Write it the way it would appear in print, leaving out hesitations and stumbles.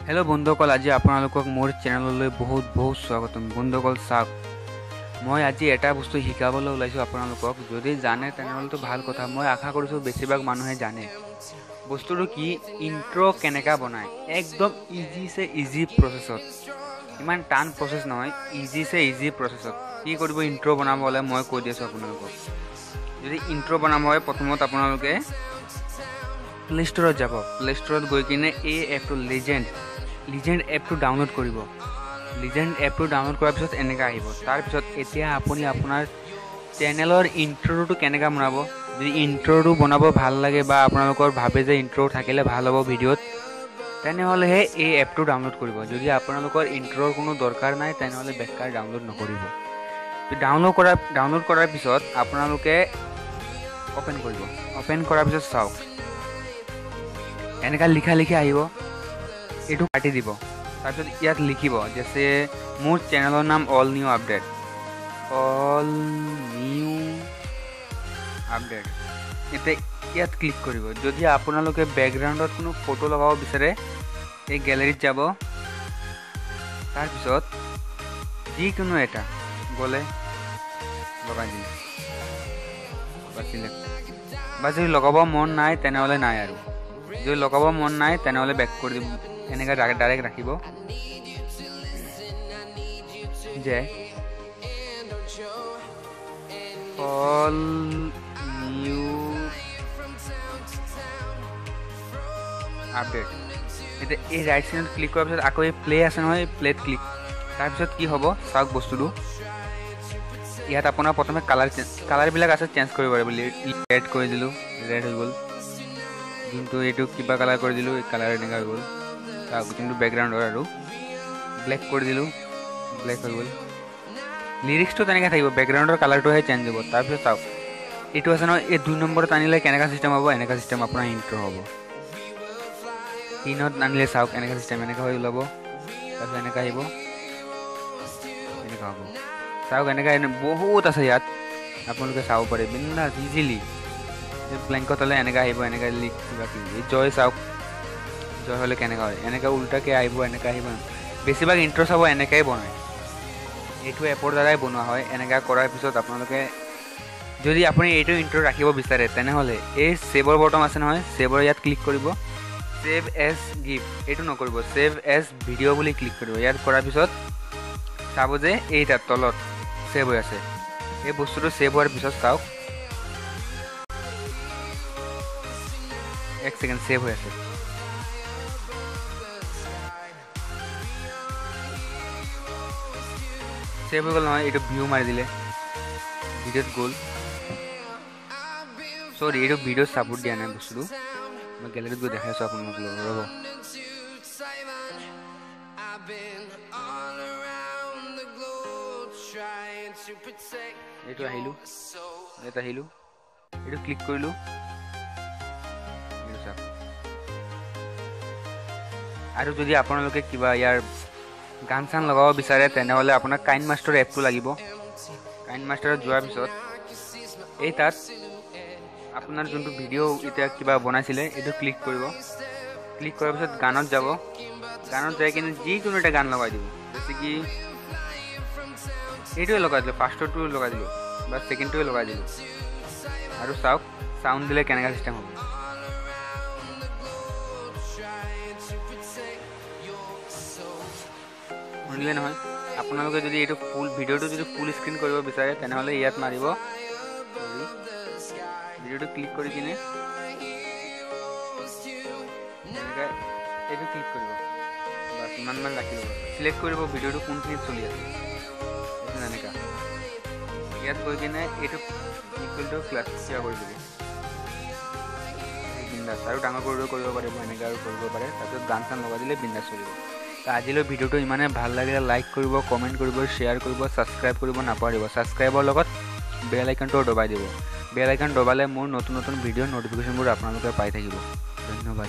Hello' বন্ধুসকল, আজি আপোনালোকক মোৰ চেনেললৈ বহুত বহুত স্বাগতম। বন্ধুসকল চাওক, মই আজি এটা বস্তু শিকাবলৈ ওলাইছোঁ আপোনালোকক। যদি জানে তেনেহ'লেতো ভাল কথা, মই আশা কৰিছোঁ বেছিভাগ মানুহে জানে। বস্তুটো কি, ইণ্ট্ৰ' কেনেকৈ বনায়, একদম ইজি চে ইজি প্ৰচেছত, ইমান টান প্ৰচেছ নহয়, ইজি চে ইজি প্ৰচেছত কি কৰিব ইণ্ট্ৰ' বনাবলৈ মই কৈ দি আছোঁ আপোনালোকক। যদি ইণ্ট্ৰ' বনাব হয়, প্ৰথমত আপোনালোকে প্লে ষ্ট'ৰত যাব। প্লে ষ্ট'ৰত গৈ কিনে এই এপটো লিজেণ্ড এপটো ডাউনলোড কৰিব। লিজেণ্ড এপটো ডাউনলোড কৰাৰ পিছত এনেকৈ আহিব। তাৰপিছত এতিয়া আপুনি আপোনাৰ চেনেলৰ ইণ্ট্ৰ'টো কেনেকৈ বনাব, যদি ইণ্ট্ৰ'টো বনাব ভাল লাগে বা আপোনালোকৰ ভাবে যে ইণ্ট্ৰ' থাকিলে ভাল হ'ব ভিডিঅ'ত, তেনেহ'লেহে এই এপটো ডাউনলোড কৰিব। যদি আপোনালোকৰ ইণ্ট্ৰ'ৰ কোনো দৰকাৰ নাই, তেনেহ'লে বেকাৰ ডাউনলোড নকৰিব। ডাউনলোড কৰাৰ পিছত আপোনালোকে অ'পেন কৰিব। অ'পেন কৰাৰ পিছত চাওক, এনেকুৱা লিখা লিখি আহিব, এইটো কাটি দিব। তাৰপিছত ইয়াত লিখিব, যেছে মোৰ চেনেলৰ নাম all new update, all new update. এতিয়া ইয়াত ক্লিক কৰিব। যদি আপোনালোকে বেকগ্ৰাউণ্ডত কোনো ফটো লগাব বিচাৰে, এই গেলেৰীত যাব। তাৰপিছত যিকোনো এটা গ'লে লগাই দিলে বা চিলেক্ট, বা যদি লগাব মন নাই তেনেহ'লে নাই, আৰু যদি লগাব মন নাই তেনেহ'লে বেক কৰি দিব, এনেকৈ ডাইৰেক্ট ৰাখিব। যে অল নিউ আপডেট, এতিয়া এই ৰাইট চাইডত ক্লিক কৰাৰ পিছত আকৌ এই প্লে আছে নহয়, প্লেত ক্লিক। তাৰপিছত কি হ'ব চাওক বস্তুটো, ইয়াত আপোনাৰ প্ৰথমে কালাৰবিলাক আছে, চেঞ্জ কৰিব পাৰিব। ৰেড কৰি দিলোঁ, ৰেড হৈ গ'ল। যোনটো এইটো কিবা কালাৰ কৰি দিলোঁ, এই কালাৰ এনেকুৱা হৈ গ'ল। চাওক যোনটো বেকগ্ৰাউণ্ডৰ, আৰু ব্লেক কৰি দিলোঁ, ব্লেক হৈ গ'ল। লিৰিক্সটো তেনেকৈ থাকিব, বেকগ্ৰাউণ্ডৰ কালাৰটোহে চেঞ্জ হ'ব। তাৰপিছত চাওক এইটো আছে নহয়, এই 2 নম্বৰত আনিলে কেনেকুৱা চিষ্টেম হ'ব, এনেকুৱা চিষ্টেম আপোনাৰ ইণ্ট্ৰ' হ'ব। 3ত আনিলে চাওক এনেকুৱা চিষ্টেম, এনেকুৱা হৈ ওলাব। তাৰপিছত এনেকুৱা আহিব, এনেকুৱা হ'ব। চাওক এনেকুৱা বহুত আছে ইয়াত, আপোনালোকে চাব পাৰে বিন্দাছ ইজিলি। এই ব্লেংকত হ'লে এনেকুৱা আহিব, এনেকুৱা লিক কিবা কিবি। জয় চাওক, জয় হ'লে কেনেকুৱা হয়, এনেকুৱা উল্টাকৈ আহিব, এনেকুৱা আহিব। বেছিভাগ ইণ্ট্ৰ' চাব এনেকুৱাই বনায়, এইটো এপৰ দ্বাৰাই বনোৱা হয়। এনেকুৱা কৰাৰ পিছত আপোনালোকে যদি আপুনি এইটো ইণ্ট্ৰ' ৰাখিব বিচাৰে, তেনেহ'লে এই ছেভৰ বটম আছে নহয়, ছেভৰ ইয়াত ক্লিক কৰিব। ছেভ এজ গিফ্ট এইটো নকৰিব, ছেভ এজ ভিডিঅ' বুলি ক্লিক কৰিব। ইয়াত কৰাৰ পিছত চাব যে এই তাত তলত ছেভ হৈ আছে। এই বস্তুটো ছেভ হোৱাৰ পিছত চাওক, এক ছেকেণ্ড ছেভ হৈ আছে। ছেভ হৈ গ'ল নহয়, এইটো ভিউ মাৰি দিলে, ভিডিঅ'ত গ'ল। চৰি, এইটো ভিডিঅ'ত ছাপোৰ্ট দিয়া নাই বস্তুটো, মই গেলেৰীত গৈ দেখাই আছোঁ আপোনালোক, ৰ'ব। এইটো আহিলোঁ, ইয়াত আহিলোঁ, এইটো ক্লিক কৰিলোঁ, এইটো চাওক। আৰু যদি আপোনালোকে কিবা ইয়াৰ গান চান লগাব বিচাৰে, তেনেহ'লে আপোনাক কাইন মাষ্টাৰ এপটো লাগিব। কাইন মাষ্টাৰত যোৱাৰ পিছত এই তাত আপোনাৰ যোনটো ভিডিঅ' এতিয়া কিবা বনাইছিলে, এইটো ক্লিক কৰিব। ক্লিক কৰাৰ পিছত গানত যাব, গানত যাই কিনে যিকোনো এটা গান লগাই দিব। যেছে কি এইটোৱে লগাই দিলোঁ, ফাৰ্ষ্টৰটো লগাই দিলোঁ বা ছেকেণ্ডটোৱে লগাই দিলোঁ। আৰু চাওক চাউণ্ড দিলে কেনেকুৱা চিষ্টেম হ'ব। শুনিলে নহয়? আপোনালোকে যদি এইটো ফুল ভিডিঅ'টো যদি ফুল স্ক্ৰীণ কৰিব বিচাৰে, তেনেহ'লে ইয়াত মাৰিব, ভিডিঅ'টো ক্লিক কৰি কিনে এনেকৈ এইটো ক্লিক কৰিব, বাছ ইমানমান ৰাখি ল'ব। চিলেক্ট কৰিব ভিডিঅ'টো কোনখিনিত চলি আছে, এনেকুৱা ইয়াত গৈ কিনে এইটো ইকুৱেলটো ক্লাছ কিবা কৰি দিব, বিন্দাছ। আৰু ডাঙৰ কৰি কৰিব পাৰিব, এনেকৈ আৰু কৰিব পাৰে। তাৰপিছত গান চান লগাই দিলে বিন্দাছ চলিব। তো আজিলৈ ভিডিঅ'টো ইমানে ভাল লাগিলে, লাইক কৰিব, কমেণ্ট কৰিব, শ্বেয়াৰ কৰিব, ছাবস্ক্ৰাইব কৰিব নাপাহৰিব। ছাবস্ক্ৰাইবৰ লগত বেল আইকনটোও দবাই দিব। বেল আইকন দবালে মোৰ নতুন নতুন ভিডিঅ'ৰ ন'টিফিকেশ্যনবোৰ আপোনালোকে পাই থাকিব। ধন্যবাদ।